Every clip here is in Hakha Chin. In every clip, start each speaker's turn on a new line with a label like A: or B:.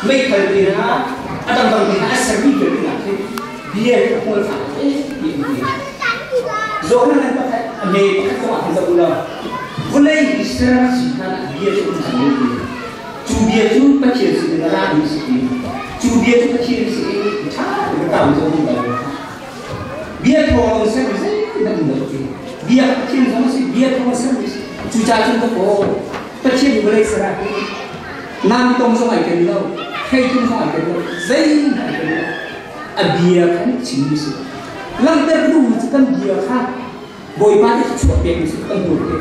A: Meithal te hna a dangdang te hna a sermi vialte hna khi bia hi a hmual fak ti an ti. Zohhmanh nan pakhat a me pakhat zong ah khin zoh u law vawlei hi ser a si hlan ah bia cu um cang ti. Cu bia cu Pathian sin in a rami si ti. Cu bia cu Pathian si i ṭha tein ka zong um bal. Bia thawng in sermi zeihmanh um lo ti. Bia Pathian zong a si, bia thawng in sermi si. Cucaah cun ka kaw Pathian nih vawlei ser ah hin nam tong zong ai ken lo, theitlung zong ai ken lo, zeihmanh ai ken lo. A bia kha nih chimmi si. Langhter ka duhmi cu kan bia kha Bawipa nih chuah pekmi si kan hmuh te.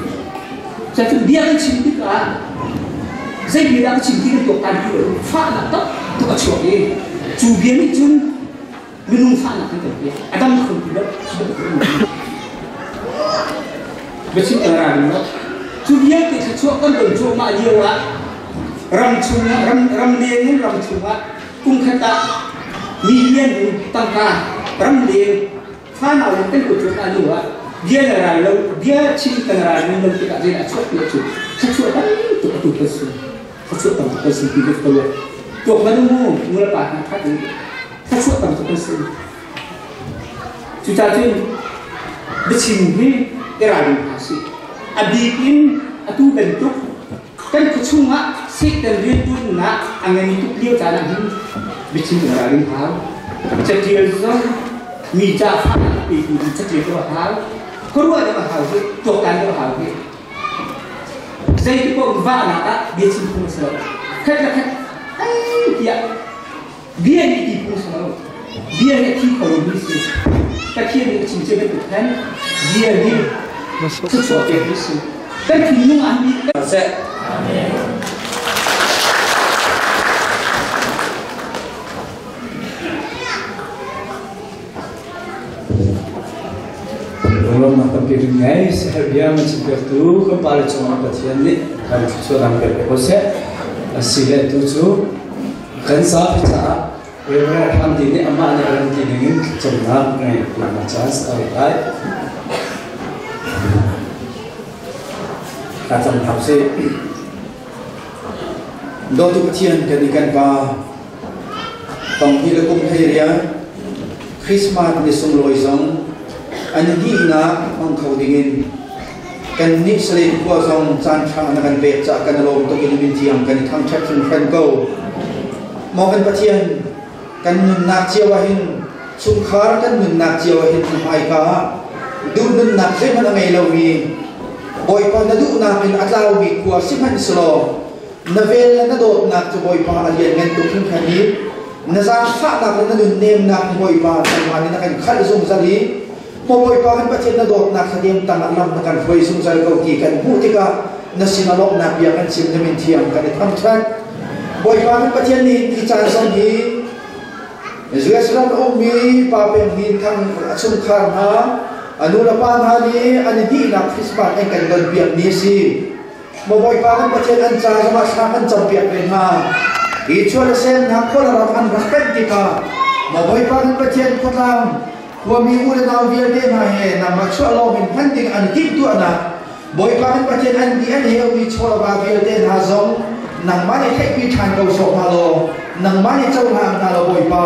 A: Cucu bia kan chim tikah zei bia dah ka chim ti kan tuaktan ti lo, fahnak tak tuk a chuak i cu bia nih cun minung fahnak kan kan pek. A dam kho ti lo. Biachim kan ra ding lo. Cu vialte thluachuah kan ton cuahmah lio ah ram chungah ram ram leng in ram chungah kum khat ah million in tangka ram leng fanau in kan kut cuahmah lio ah bia na ral lo bia chim kan ral lo tikah zeidah a chuak ti cu thluachuah tam tuk atu kan si thluachuah tam tuk kan si ti ka ruat tuak hmanh mu nu le pa hna khat in thluachuah tam tuk kan si. Cucaah cun biachim hi i ralring hna sih. A bik in atu bantuk kan khuachung ah Satan rianṭuannak a ngan tuk lio caan ah hin biachim kan ralring hau. Catial zong mi ca fahnak a petu ding catial cu a hau. Khuaruah deuh a hau hi, tuaktan deuh a hau hi. Zeitik paoh vahnak ah biachim phung a si lo. Khat le khat ai tiah Bia nih ti phung si lo. Bia nih a thi kho lomi si. Pathian nih a chim cia bantuk khan bia nih thluachuah pekmi si. Kan thinlung ah mi
B: Seh.
C: Lunglawmhnak tampi kan ngei. Siaherh bia man chimpiaktu kan pale cungah Pathian nih kan thluachuah dang pek ko seh. Asi le tu cu Kan zapi caah Reverend Hamdi nih amah nih a ram ti dingin thlacamnak ngei nak chance a rak lai.
B: Thlacam hna usih. Dawtu Pathian kan i kan pa tong hi le kum hlei rian Christmas ni sunglawi zong an hnihnak hmang kho dingin Kan nih Salem khua zong caan ṭha na kan pek caah kan i lawm tuk in min thiang kan i thangṭhat hringhran ko. Maw kan Pathian, kan nunnak cio ah hin Chungkhar kan nunnak cio ah hin hmaika ah duhnunnak zeihmanh a ngei lomi Bawipa na duhnak in a tlaumi khua sihmanhsehlaw na vel le na dawtnak cu Bawipa a lianngan tuk hringhran i na zaangfahnak le na nunnemnak hi Bawipa nangmah nih na kan khalh zungzal i maw Bawipa kan Pathian na dawtnak thladem tangah lam na kan hruai zungzal ko ti kan hmuh tikah na sin a lawmhnak bia kan chim na min thiang kan i thangṭhat. Bawipa kan Pathian nih hi caan zong hi US ram a ummi pa Peng Hnin Thang a chungkhar hna a nu le pa hna nih an i dihnak Christmas an kan donpiak ni a si. Maw Bawipa kan Pathian an ca zongah thla kan campiak ve hna. Hi chuah le semnak khua le ram an rak panh tikah Maw Bawipa kan Pathian khuatlang khuami u le nau vialte hna he nangmah chuah lawng in hman ding an timhtuahnak Bawipa kan Pathian an di an heumi chawlava vialte hna zong nangmah nih theihpi ṭhan ko sawh hna law nangmah nih cohlang hna law Bawipa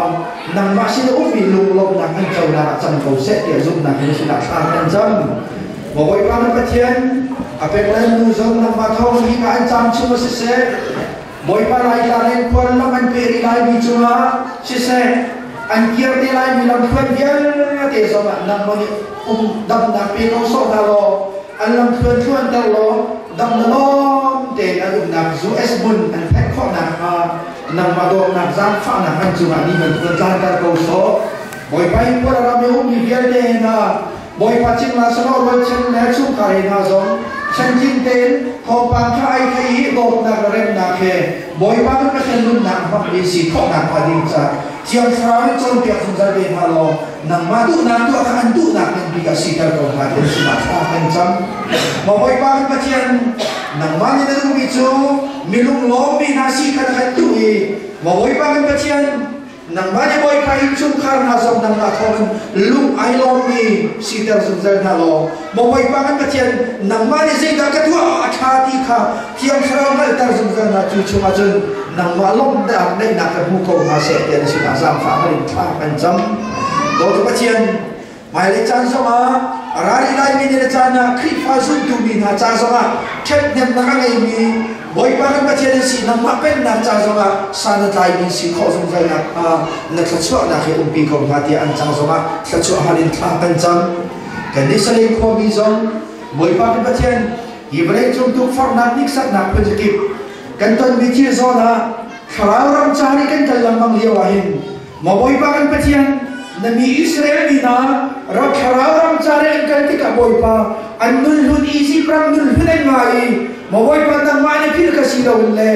B: nangmah sin a ummi lunglawmhnak an cohlang ah cang ko seh tiah zumhnak in sinah thla kan cam. Maw Bawipa kan Pathian a peklan nu zong nangmah thawng hi ka an cam chung a siseh Bawipa Laitlang in khual lam an peh rih laimi cungah siseh an kir te laimi lamthluan vialte zongah nangmah nih um damnak pe ko sawh hna law an lamthluan thluanter law dam le lawm tein an umnak US hmun an phanh khawh nakhnga nangmah dawtnak zaangfahnak an cungah ni bantuk tlanter ko sawh. Bawipa in khual ram i ummi vialte hna Bawipa cingla sawh rualchan le chungkhar he hna zong chantling tein thawngpang ṭha ai thei i dawtnak le remnak he Bawipa kan Pathian nunnak hmangmi si khawhnak hnga ding ca Thiang Thlarau nih cawnpiak zungzal ve hna law nangmah duhnak tuah kha an duhnak ngan bik ah siter ko hna ti sinah thla kan cam. Maw Bawipa kan Pathian, nangmah nih na duhmi cu milung lawmmi hna si kha na kan duh i Maw Bawipa kan Pathian, Nangmah nih Bawipa innchungkhar hna zong nangmah thawngin lung ai lawmmi siter zungzal hna law, maw Bawipa kan Pathian, nangmah nih zeidah ka tuah a ṭha ti kha Thiang Thlarau hngalhter zungzal hna. Cu chungah cun nangmah lawmhnak neihnak kan hmu ko hna seh tiah na sinah zaangfah hal in thla kan cam. Dawtu Pathian, hmailei caan zongah a ra rih laimi ni le caan ah Khrihfa zumtu mi hna ca zongah ṭhathnemnak a ngeimi Bawipa kan Pathian in si nangmah pennak ca zongah san a tlaimi si khawh zungzal nakhnga na thluachuahnak hi umpi ko hna tiah an ca zongah thluachuah hal in thla kan cam. Kannih Salem khuami zong Bawipa kan Pathian hi vawleicung tukforhnak hniksaknak phunzakip kan tonmi thil zawn ah thlarau ram ca nih kan kal lengmang lio ah hin Maw Bawipa kan Pathian, na mi Israel mi hna ram thlarau ram ca le an kal tikah Bawipa an nun hlun Izipt ram nun hlun an ngai i Maw Bawipa nangmah nih philh ka si loin le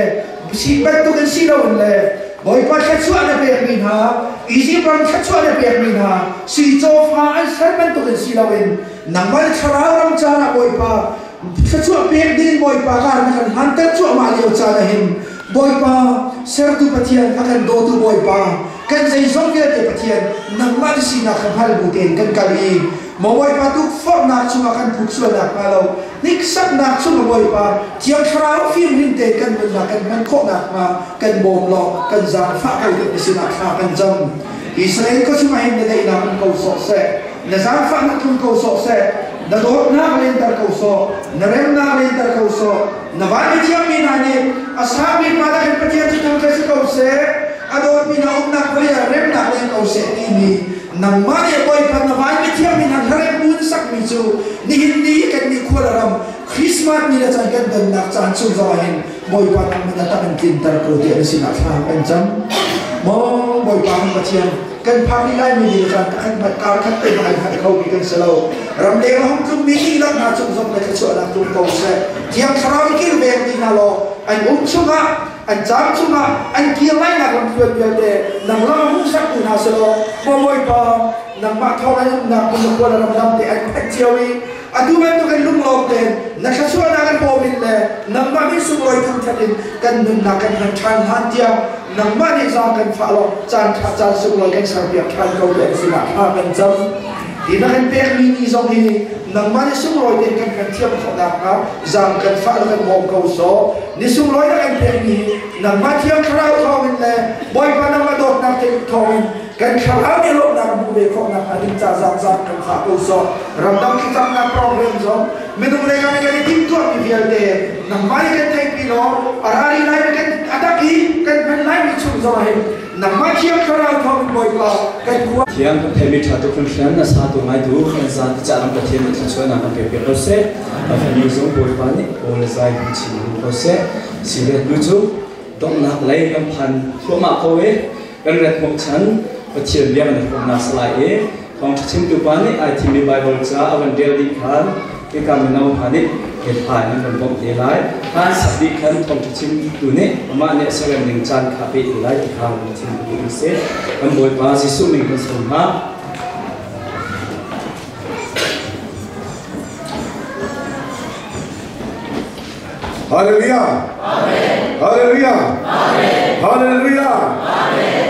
B: si bantukin si loin le Bawipa thluachuah na pekmi hna Izipt ram thluachuah na pekmi hna sui cawfa an ser bantukin si loin nangmah thlarau ram caan ah Bawipa thluachuah pek ding Bawipa kar na kan hlanter cuahmah lio caan ah hin Bawipa, sertu Pathian, a kan dawtu Bawipa, kan zeizong vialte Pathian, nangmah na sinak kha hngal bu tein kan kal i maw Bawipa tukforhnak chungah kan phuk sual nakhnga lo, hniksaknak chungah Bawipa, Thiang Thlarau fimhring tein kan nunnak kan hman khawh nakhnga kan bawm law kan zaangfah ko ding na sinah thla kan cam. Israel khua chungah hin na daihnak um ko sawh seh, na zaangfahnak tlung ko sawh seh, na dawtnak lenter ko sawh, na remnak lenter ko sawh, Na van i thiangmi hna nih a sami pa kan Pathian cu thangṭhat si ko seh, a dawtmi hna umnak vawlei ah remnak leng ko seh timi nangmah nih Bawipa na van mi thiangmi hna hlarem bu in sakmi cu nihin ni kan nih khual ram Christmas ni le caan kan donnak caan chung zongah hin Bawipa nangmah na tak in tlinter ko tiah na sinah thla kan cam. Maw Bawipa kan Pathian, kan phak rih laimi ni le caan pakhat hmanh kar khat te hmanh ai hngal khomi kan si lo. Ramleng a hung tlungmi dihlak hna cung zong le thluachuahnak tlung ko seh. Thiang Thlarau i kilveng ti hna law an um chungah, an caam chungah, an kir lainak lamthluan vialte nang lam a hmuhsaktu hna si law, maw Bawipa, nangmah thawng an umnak hmun na khua le ram lam te an phanh cio i atu bantukin lunglawm tein na thluachuahnak an bawm in le nangmah min sunglawi thangṭhat in kan nunnak kan hman ṭhan hlan tiang nangmah nih zaang kan fah law caan ṭha caan sunglawi kan serpiak ṭhan ko tiah sinah thla kan cam. Hi na kan pekmi ni zong hi nangmah nih sunglawi tein kan kan thiam khawh nakhnga zaang kan fah le kan bawm ko sawh. Ni sunglawi na kan pekmi hi nangmah Thiang Thlarau thawngin le Bawipa nangmah dawtnak thawngin kan thlarau nih lawmhnak hmuh ve khawh nakhnga ding ca zaangzaang kan fah ko sawh. Ramdang thlacamnak program zong minung lei kan kan i timhtuahmi vialte nangmah nih kan theihpi law a ra rih lai kan a tak i kan hman laimi chung.
D: zong ah hin nangmah Thiang Thlarau thawngin Bawipa kan kuat.
C: Thiang kan theimi ṭha tuk hringhran a satu ngaitu kan zapi caah kan Pathian nih thluachuahnak kan pek piak ko seh. A fanu zong Bawipa nih aw le zai hmang chin in ko seh. Si le hnu cu donghnak lei kan phan thluahmah ko i kan rat hnawhchan Pathian bia kan i hrawmnak salai i thawngṭha chimtu pa nih ai thimmi Baibal ca a van rel dih khan hika mino hna nih he hla in an kan bawmh te lai. Hlan sak dih khan thawngṭha chimtu nih amah nih a siarem ning caan kha pe te lai ti kha kan chim duh in si. Kan Bawipa Jesuh min kan sawm hna.
E: Hallelujah. Amen. Hallelujah. Amen. Hallelujah. Amen.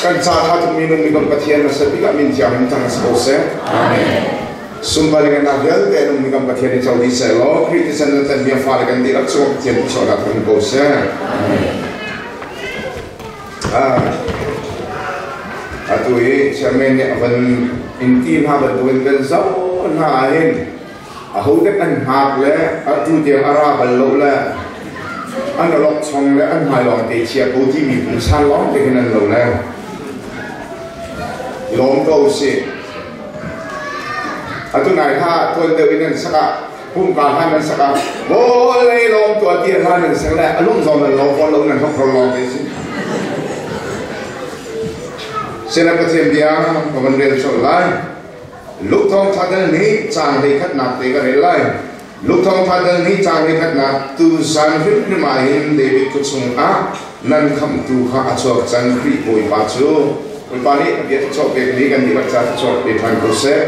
E: Kan ca tha tuk mi nung mi kan Pathian na sa bik ah min thiang in thang sa ko seh. Amen. Sumbaling na vialte nung mi kan Pathian i cho di seh law Khrih thisen na tan bia fale kan dihlak chung Pathian chuahnak kan ko seh. Amen. Ah. Atu i chairman nih a van in ti hna bantukin kan zoh hna ahhin aho dek an hngak le atu tiang a ra bal lo le an alok chong le an hmai lawng te chia ko timi pungsan lawng te hin an lo le lawm ko usih. Atu nai kha tuan deuh in an sak ah pumka hlan an sak ah vawlei lawm tua ti hlan an sak le alung zong nan lo fawn lo nan hok lawng te si. Sila Pathian bia ka van rel colh lai. Luke thawngṭha dal nih caang hleikhatnak te ka rel lai. Luke thawngṭha dal nih caang hleikhatnak tu zan hrimhrim ah hin David khuachung ah nan khamhtu kha a chuak cang Khrih Bawipa cu. Bawipa nih a bia thluachuah pekmi kan dihlak ca thluachuah pe ṭhan ko seh.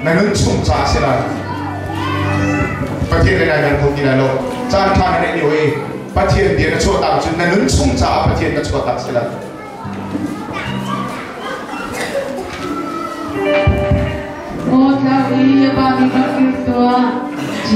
E: Na nun chung ca si lai. Pathian le nai kan kho ti lai lo. Caan ṭha na neih lio i Pathian bia na chuahtak cun na nun chung caah Pathian na chuahtak si lai.
F: Maw tlau i a vami rak kir tuah. G.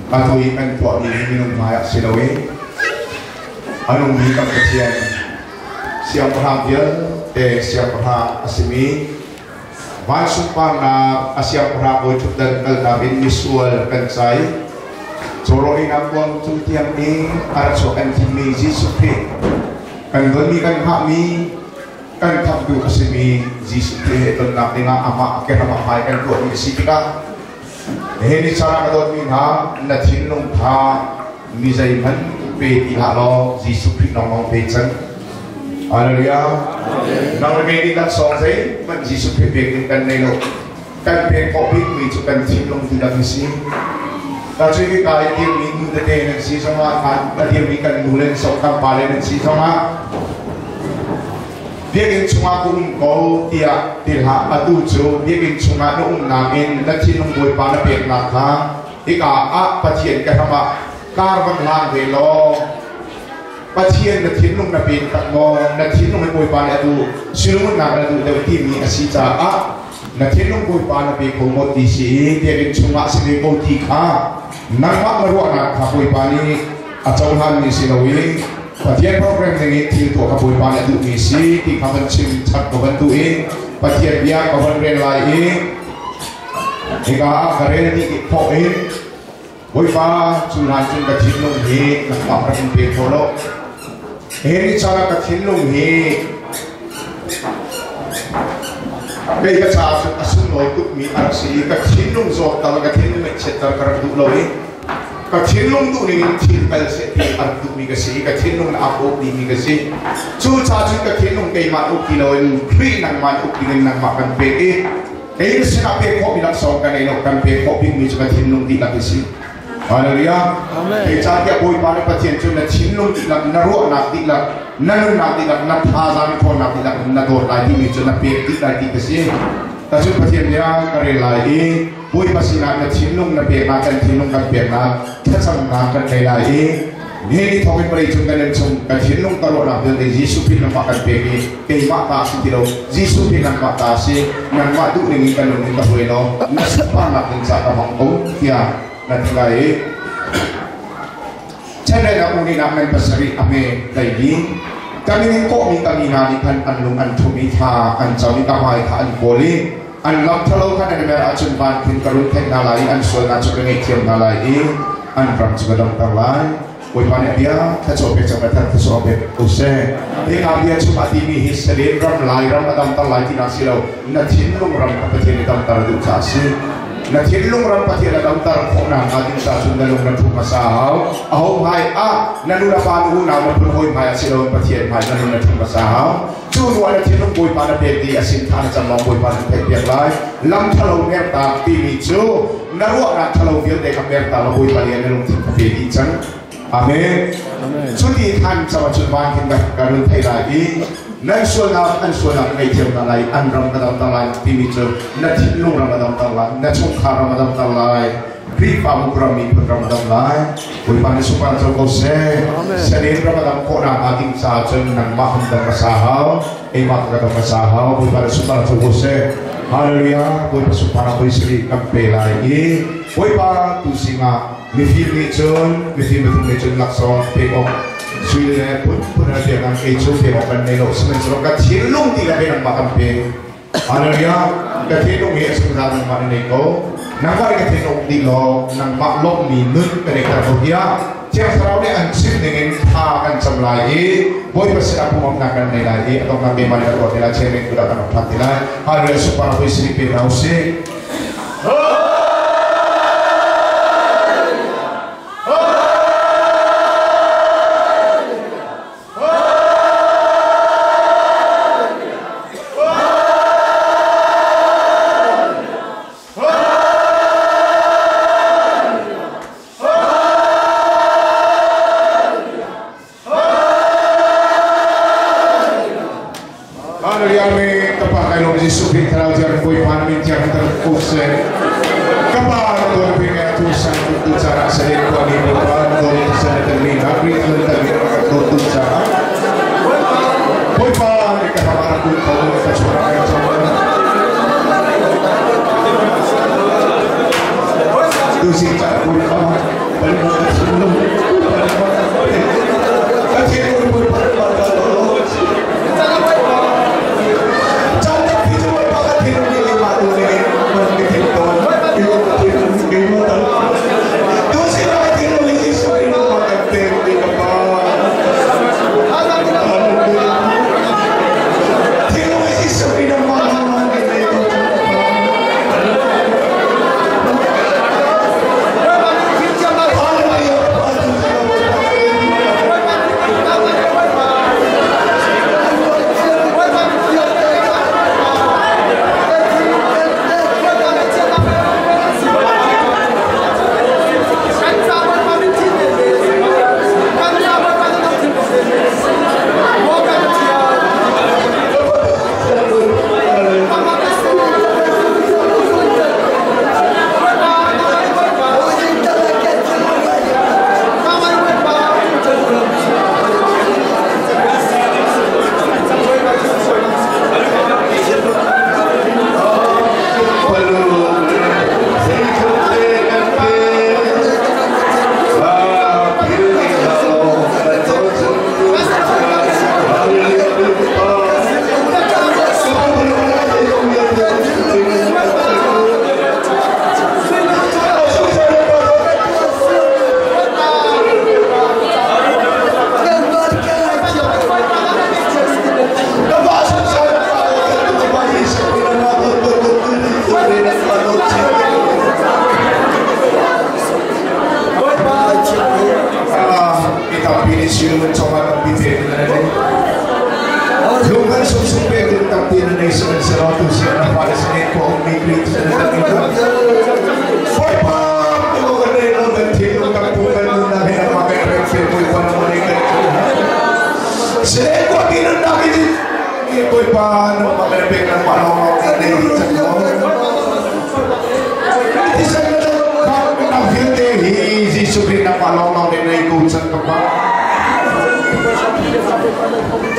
E: Atu i kan tuahmi hi minung hmaiah si loin a nungmi kan Pathian siangpahrang vialte siangpahrang a simi van sunparnak a siangpahrang bawi ṭhutdan kalnak in misual kan cai cawrawinak kuang cung tiang in a ra chuak kan thimmi Jesuh Khrih kan donmi kan hngahmi kan khamhtu a simi Jesuh Khrih he tonnak dingah amah a keram a hmai kan tuahmi a si tikah Nihin ni caan ah ka dawtmi hna, na thinlung kha mi zeihmanh pe ti hlah law Jesuh Khrih lawnglawng pe cang. Hallelujah. Nang le kei nih laksawng zeihmanh Jesuh Khrih pek ding kan nei lo. Kan pek khawh bikmi cu kan thinlung dihlak hi si. Ta cu hika i dirmi nu tete nan si zongah, a dirmi kan nu le nan sok kan pale nan si zongah, Biakinn chungah ka um ko tiah ti hlah. Atu cu biakinn chungah na umnak in na thinlung Bawipa na peknak kha hika ah Pathian ka hram ah kar van hlang ve law Pathian na thinlung na pen tak maw na thinlung hi Bawipa nih a duh silungunnak na duh deuh timi a si caah na thinlung Bawipa na pe kho maw ti si i biakinn chungah si ve ko ti kha nangmah na ruahnak kha Bawipa nih a cohlanmi si lo i Pathian program ning in thil tuah kha Bawipa nih a duhmi si ti kha van chim chap ka van duh i Pathian bia ka van rel lai i hika ah ka rel dih khawh in Bawipa cu hlan cun ka thinlung hi nangmah rak in pe kho lo. Hi ni caan ah ka thinlung hi kei ka caah cun a sunglawi tukmi a rak si i ka thinlung zawtter ka thinlung ngaihchiatter ka rak duh lo i ka thinlung duh ning in thil kal seh ti a rak duhmi ka si i ka thinlung na aa uk dihmi ka si. Cucaah cun ka thinlung keimah uk ti loin Khrih nangmah uk dingin nangmah kan pek i kei na sinah pek khawhmi laksawng ka nei lo, kan pek khawh bikmi cu ka thinlung dihlak hi si. Hallelujah. Zeicahtiah Bawipa na Pathian cu na thinlung dihlak, na ruahnak dihlak, na nunnak dihlak, na thazaang ṭhawnnak dihlak in na dawt lai timi cu na pek dih lai ti ka si. Tacun Pathian bia ka rel lai i Bawipa sinah na thinlung na peknak kan thinlung kan peknak thlacamnak kan ngei lai i nihin ni thawk in vawlei cung kan in chung kan thinlung ka ruahnak vialte Jesuh Khrih nangmah kan pek i keimah ta si ti lo Jesuh Khrih nangmah ta si nangmah duh ning in ka nun in ka hruai law na sunparnak ding ca ka hmang ko tiah na ti lai i Chanrel ah unihnak men pasarih a hme daili ka min in kawhmi ka mi hna nih khan an lung an ṭhum i thla an cam i ka hmai kha an kawl i an lam ṭhalo khan an i mer ahcun van khin ka run theih hna lai i an sualnak cu ka ngaihthiam hna lai i an ram cu ka damter lai. Bawipa nih a bia thluachuah pek cang ka thluachuah pek ko seh. Hika bia chungah timi hi Salem ram Lairam a damter lai tinak si lo, na thinlung ram kha Pathian nih damter a duh caah a si. Na thinlung ram Pathian a damter khawhnak hnga ding caah cun na lung na ṭhum hmasa a hau. Aho hmai ah na nu na pa na unau na phun hawi hmai ah si loin Pathian hmai na lung na ṭhum hmasa a hau. Cu hnu ah na thinlung Bawipa na pek i a sin tha na cam lawng Bawipa nan theihpiak lai. Lam ṭhalo mertak timi cu na ruahnak ṭhalo vialte kha mertak law Bawipa nih na lungthin kha pe dih cang. Amen. Cuti than cam ahcun van khin ka run thei lai i nan sualnak an sualnak ngaihthiam hna lai, an ram ka damter lai timi cu na thinlung ram a damter lai, na chungkhar ram a damter lai, Khrihfabu ram miphun ram a dam lai. Bawipa nih sunpar co ko seh. Sarin ram a dam khawhnak hnga ding caah cun nangmah kan dam hmasa hau, keimah ka dam hmasa hau. Bawipa nih sunpar co ko seh. Hallelujah. Bawipa sunpar voi sarih kan pe lai i Bawipa tu singah mifim nih cun mifim pathum nih cun laksawng pek awk sui le phunphun an pek ang kei cu pek awk kan nei lo sihmanhsehlaw ka thinlung ti ka pe nangmah kan pe. Hallelujah. Ka thinlung hi a zungzal nangmah na nei ko. Nangmah ka thinlung dih law nangmah lawmhmi nun ka neihter ko tiah Thiang Thlarau nih an chim ningin thla kan cam lai i Bawipa sinah pumamnak kan nei lai i a donghnak keimah nih ka tuah te lai chairman kut ah kan rak phan te lai. Hallelujah. Supar hui sini pe hna usih. Hallelujah Amen. Kapa kai lom Jesuh Khrih thlarau thiang Bawipa na min thiang tar ko seh. Kapa na don pe ngai tu sang tu tu cara sa den ko ni Bawipa na don tu sa na mi na Khrih thlarau ta mi ka to tu cara. Bawipa ni ka hama ku ko ka chora ka chora. Tu si cha Bawipa Bawipa ko kan nei lo kan thinlung kan pu kan nunnak hi nangmah kan rem fe Bawipa nangmah nih kan Sile ko ti nunnak hi Bawipa nangmah kan pek nangmah lawng lawng kan nei dih cang ko. Thisen na nak vialte hi Jesuh Khrih nangmah lawng lawng nih nei ko cang ka pa.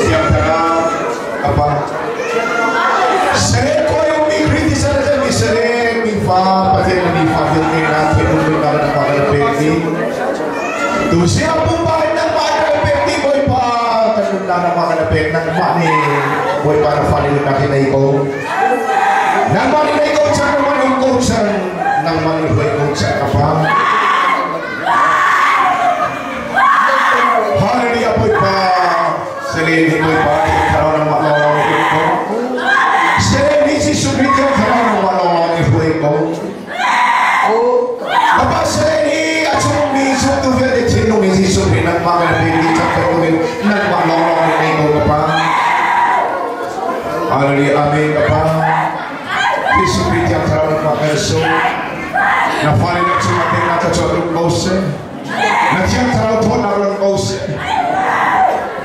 E: Siang thlarau ka pa. Sere ko yung mi critical sa mi sere mi fa pathian mi fa vialte na thinlung mi na na pa na pek ni. Tu siya pumpa nang ma na pek ni Bawipa kan nun na na ma na pek nang ma ni Bawipa na fa ni na kinai ko. Nang ma ni nai ko chan nang ma ni ko chan nang ma ni huai ko chan ka pa. Hallelujah Bawipa sere ni Bawipa thlarau nang ma lawng ni ko. Sere ni Jesuh Khrih thlarau nang ma lawng ni huai ko. Bapa sere ni a chungmi zumtu vialte thinlung in Jesuh Khrih nangmah kan pek dih cang bantukin nangmah lawnglawng nih nei ko ka Pa. Hallelujah Amen ka Pa. Jesuh Khrih thiang thlarau nangmah kan sung. Na fale na chungah teinak ka chuah rung ko seh. Na thiang thlarau thawnnak rung ko seh.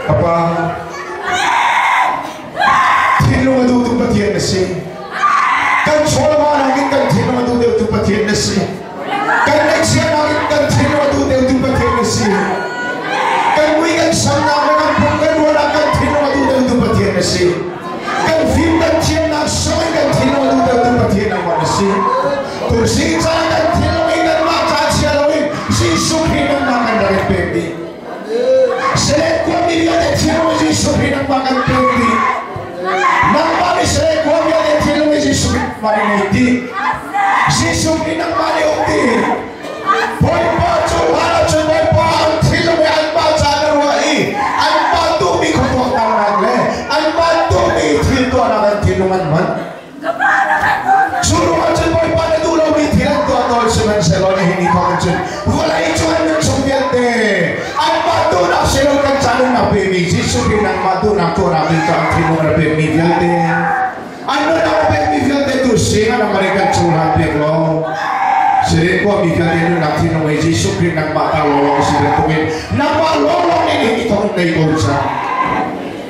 E: Ka Pa. Thinlung a duhtu Pathian na si. Kan chawlama nakin kan thinlung a duh deuhtu Pathian na si. Kan ngaihchiatnak in kan thinlung a duh deuhtu Pathian na si. Kan mui kan samnak le kan phung kan ruahnak kan thinlung a duh deuhtu Pathian na si. Kan fim kan thiamnak sawng in kan thinlung a duh deuhtu Pathian nangmah na si. Tursi ca kan thinlung in kanmah ca chia loin Jesuh Khrih nangmah kan rak in pek dih. Selen khuami vialte thinlung Jesuh Khrih nangmah kan pek dih. Nangmah nih selen khua vialte thinlung Jesuh Khrih nangmah nih ngei dih. Jesuh Khrih nangmah nih um dih. Bawipa cu hlan ahcun Bawipa an thinlung i anmah ca na ruah i anmah duhmi khuatuaktannak le anmah duhmi thil tuahnak an thinlung an hman. Cu ruangah cun Bawipa na duh lomi thil an tuah tawn sihmanhsehlaw nihin ni thawng in cun vawlei cu an nun chung vialte anmah duhnak si lo kan ca nunnak pemi Jesuh Khrih nangmah duhnak tuahnak ding ca thinlung na pekmi vialte an nunnak na pekmi vialte tu sing an amari kan cohlan piak law Sirin khuami vialte nunnak thinlung i Jesuh Khrih nangmah ta lawnglawng si bantukin nangmah lawnglawng nih nihin ni thawng in nei ko cang.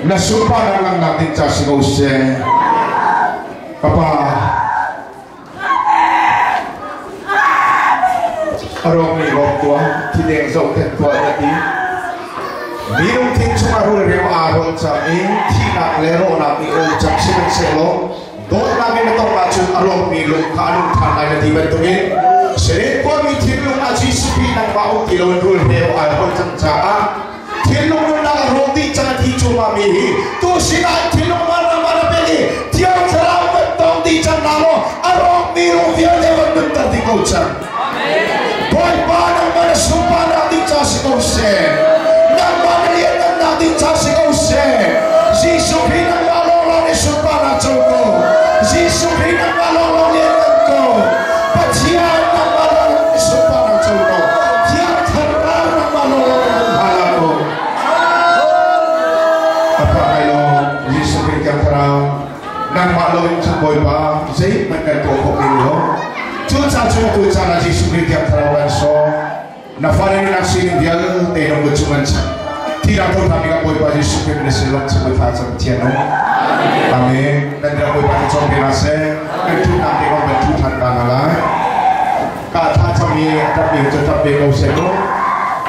E: Na sunparnak langhnak ding ca si ko seh. Papa, a rawkmi rawk tuah, thideng zohkhenh tuah na ti. Mi lungthin chungah rulreu aa rawl cang i thihnak le rawhnak nih um cang sihmanhsehlaw dawtnak in na tong ahcun a rawkmi lung kha a nung ṭhan lai na ti bantukin Sirin khuami thinlung ah Jesuh Khrih nangmah um ti loin rulhreu aa rawl cang caah thinlung nunnak a rawk dih cang a thi cuahmah mi hi tu sinah thinlung vanram ah na pek i Thiang Thlarau kan tong dih cang na maw a rawk mi lung vialte van nunter dih ko cang. Bawipa nangmah na sunparnak ding ca si ko seh. Nangmah na lianngannak ding ca si ko seh. Jesuh Khrih nangmah lawnglawng nih sunparnak co ko. Jesuh Khrih nangmah lawnglawng lianngan ko. Pathian nangmah lawnglawng nih sunparnak co ko. Thiang Thlarau nangmah lawnglawng nih humhal ko. Apa kai lo Jesuh Khrih Thiang Thlarau nangmah lo in cun Bawipa zeihmanh kan tuah khawh ti lo. Cu ca cu tu caan ah Jesuh Khrih Thiang Thlarau kan sawm. Na fale nih nak sining vialte na kut cung an chanh. Thi dang tho thami ka Bawipa Jesuh Khrih min sin lawm chung tha cam thian um. Amen. Kan rak Bawipa cu cawm pe hna seh. Kan thunak te kong kan thu than ta hna lai. Ka tha cam i a tap mi cu tap ve ko seh mu.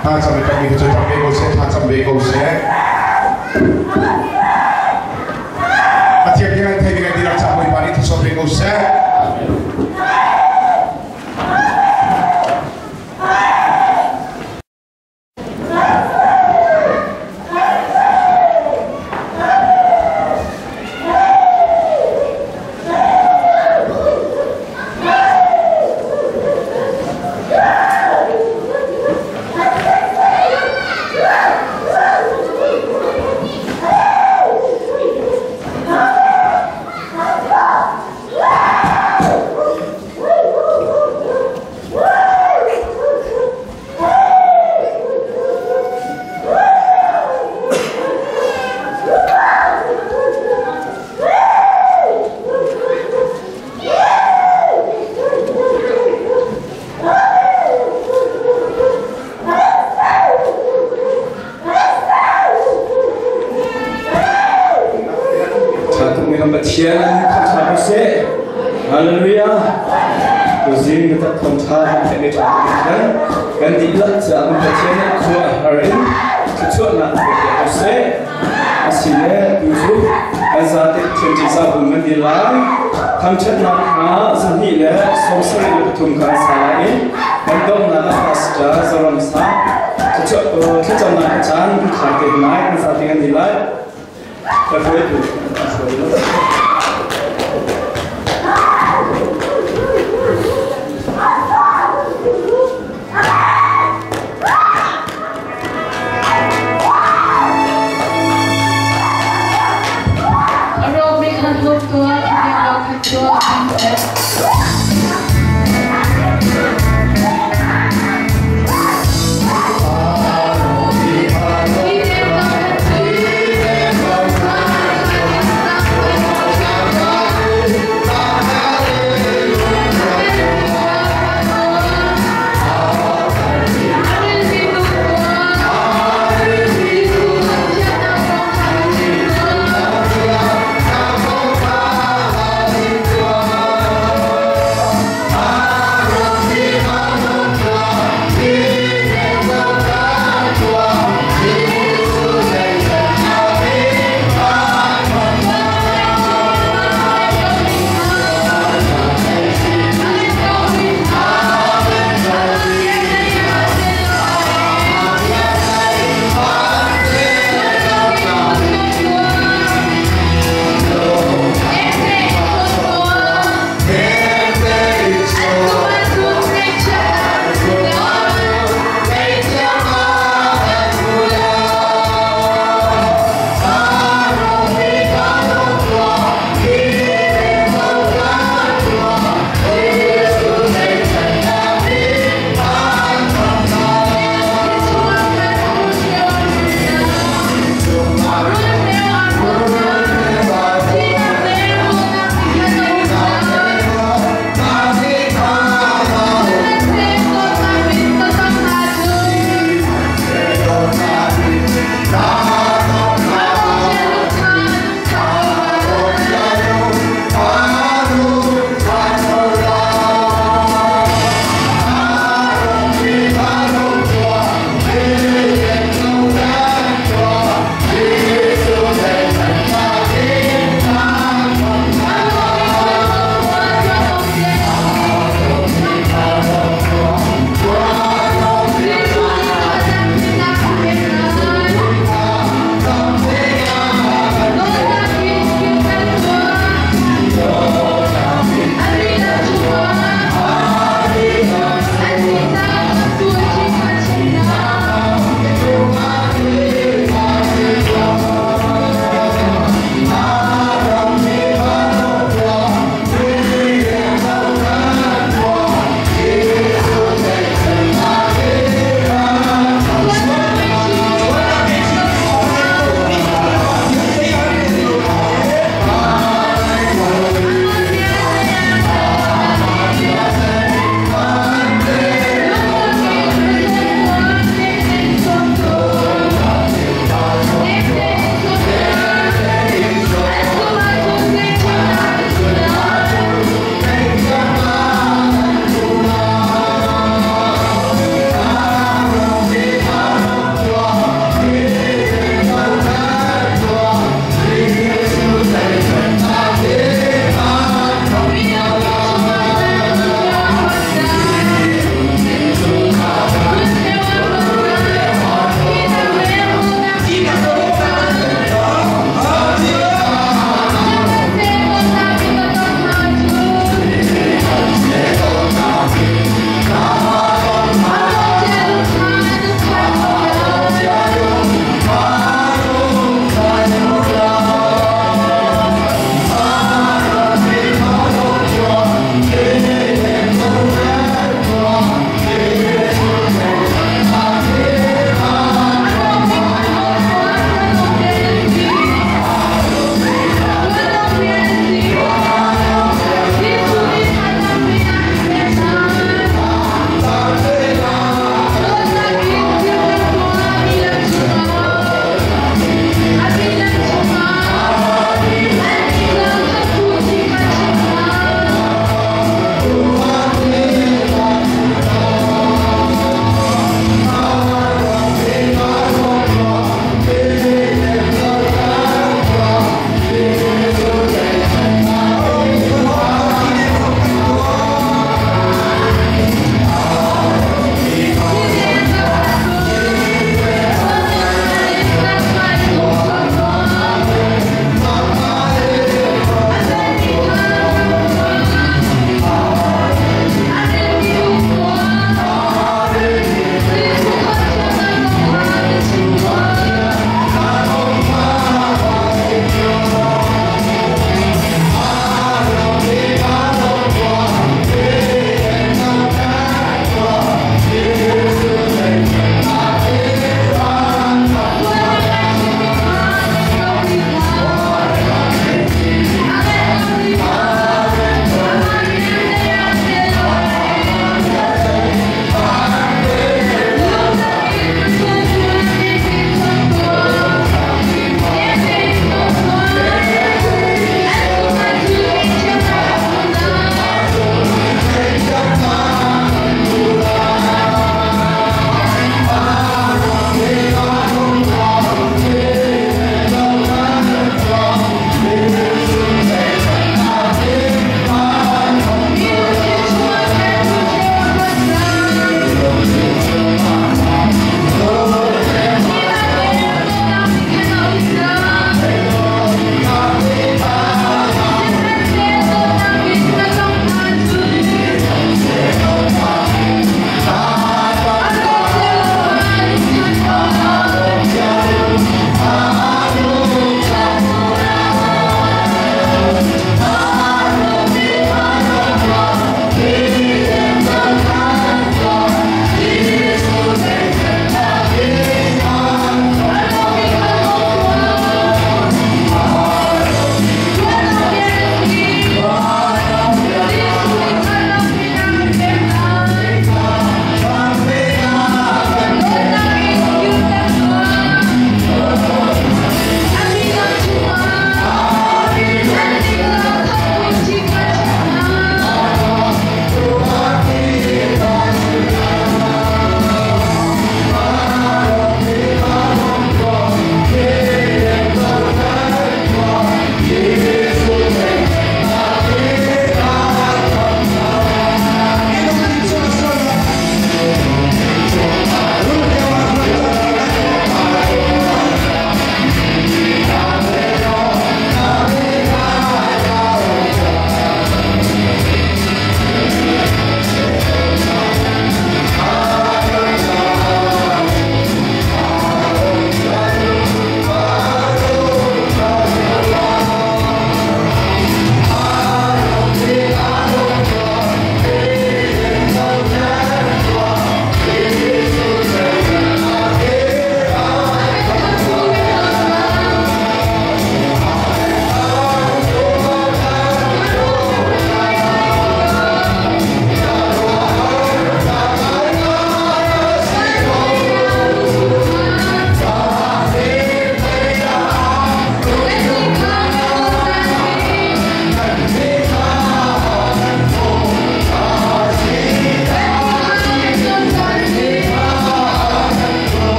E: Tha cam i tap mi cu tap ve ko seh, tha cam ve ko seh. Pathian bia kan thei mi kan dihlak ca Bawipa nih thasawm ve ko seh.
C: Hallelujah. Tuzing ka tak thawng tha kan theih tha kan kan dihlak caah kan Pathian nih khua a har in thluachuahnak pe ko seh. Asile tu cu kan zate thian ṭihzah bu nan di lai. Thangṭhatnak kha 273 kha an sa lai i kan donghnak ah Pastor Zoram Sa thlacamnak a caan kan khar te lai kan zate kan di lai. Ka hruaitu kan hruai lo.
F: A rawkmi khan hlawm tuah, thingeng khan tuah,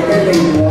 A: Kan lei.